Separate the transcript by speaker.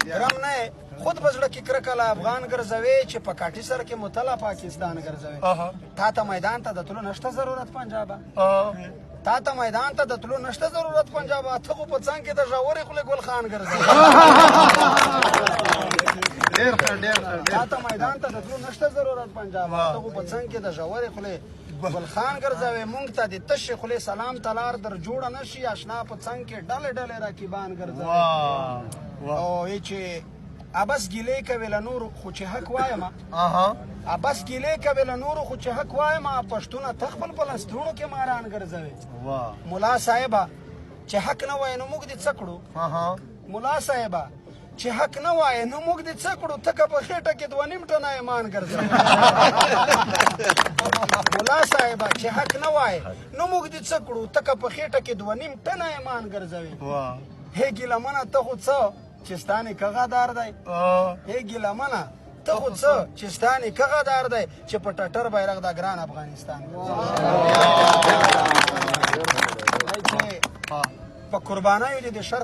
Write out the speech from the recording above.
Speaker 1: ګرم نه خود په زړه کې کرکه له افغان ګرځوي چې په کاټي سر کې متلا پاکستان ګرځوي. تا ته میدان ته د تلو نشته ضرورت پنجابه، تا ته میدان ته د تلو نشته ضرورت پنجابه، ته خو په څنګ کې د ژورې خولې ګل خان ګرځوي.
Speaker 2: ډیر ښه، ډیر ښه.
Speaker 1: تا ته میدان ته د تلو نشته ضرورت پنجابه، ته خو په څنګ کې د ژورې خولې ګل خان ګرځوي. مونږ ته د تشې خولې سلام تلار در جوړه نشي، اشنا په څنګ کې ډلې ډلې رقیبان ګرځوي. او چې ابس ګیلې کوي له نورو خو چې حق وایم، ابس ګیلې کوي له نورو خو چې حق وایم، پښتونه ته خپل په لستوڼو کې ماران ګرځوي. ملا صاحبه چې حق نه وای نو موږ دې څه کړو؟ ملا صاحبه چې حق نه وای نو موږ دې څه کړو؟ ته که په خېټه کې 2.5 ټنه ایمان ګرځوې. ملا صاحبه چې حق نه وای نو موږ دې څه کړو؟ ته که په خېټه کې 2.5 ټنه ایمان ګرځوې. هې ګیله منه ته خو څه چې ستا نیکه غدار دی، هې ګیله منه ته خو څه چې ستا نیکه غدار دی، چې په ټټر بیرغ دا ګران افغانستان ګرځوې. چې په قربانیو دې د شر